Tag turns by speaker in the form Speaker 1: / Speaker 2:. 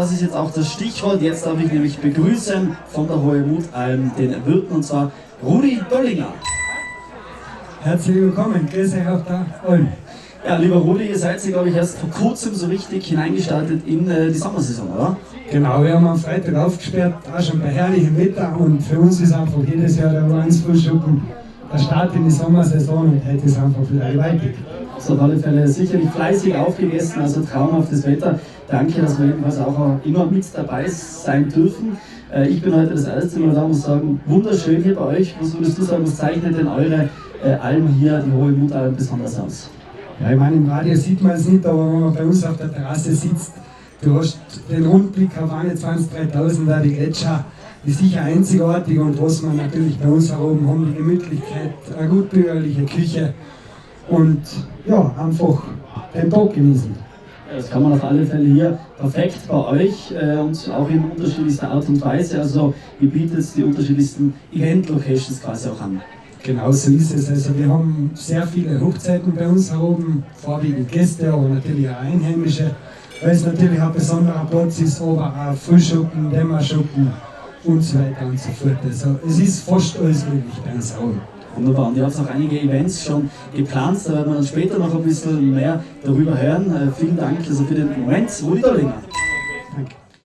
Speaker 1: das ist jetzt auch das Stichwort. Jetzt darf ich nämlich begrüßen von der Hohe Mutalm den Wirten, und zwar Rudi Dollinger.
Speaker 2: Herzlich willkommen, grüß euch auf der Alm.
Speaker 1: Ja, lieber Rudi, ihr seid ja, glaube ich, erst vor kurzem so richtig hineingestartet in die Sommersaison, oder?
Speaker 2: Genau, wir haben am Freitag aufgesperrt, auch schon bei herrlichem Wetter, und für uns ist einfach jedes Jahr der U1 Frühschoppen der Start in die Sommersaison und heute ist einfach wieder gewaltig.
Speaker 1: Also auf alle Fälle sicherlich fleißig aufgegessen, also traumhaftes Wetter. Danke, dass wir jedenfalls auch immer mit dabei sein dürfen. Ich bin heute das erste Mal da und muss sagen, wunderschön hier bei euch. Was würdest du sagen, was zeichnet denn eure Alm hier, die Hohe Mutalm, besonders aus?
Speaker 2: Ja, ich meine, im Radio sieht man es nicht, aber wenn man bei uns auf der Terrasse sitzt, du hast den Rundblick auf 21, 3000, da die Gletscher, die ist sicher einzigartig, und was wir natürlich bei uns oben haben, die Gemütlichkeit, eine gut bürgerliche Küche und ja, einfach den Tag genießen.
Speaker 1: Ja, das kann man auf alle Fälle hier perfekt bei euch und auch in unterschiedlichster Art und Weise. Also ihr bietet die unterschiedlichsten Event-Locations quasi auch an.
Speaker 2: Genau so ist es. Also wir haben sehr viele Hochzeiten bei uns hier oben, vorwiegend Gäste, aber natürlich auch Einheimische, weil es natürlich ein besonderer Platz ist, aber auch Frühschoppen, Dämmerschoppen und so weiter und so fort. Also es ist fast alles möglich bei uns hier oben.
Speaker 1: Wunderbar. Und ihr habt auch einige Events schon geplant, da werden wir dann später noch ein bisschen mehr darüber hören. Vielen Dank also für den Moment, Rudi Dollinger.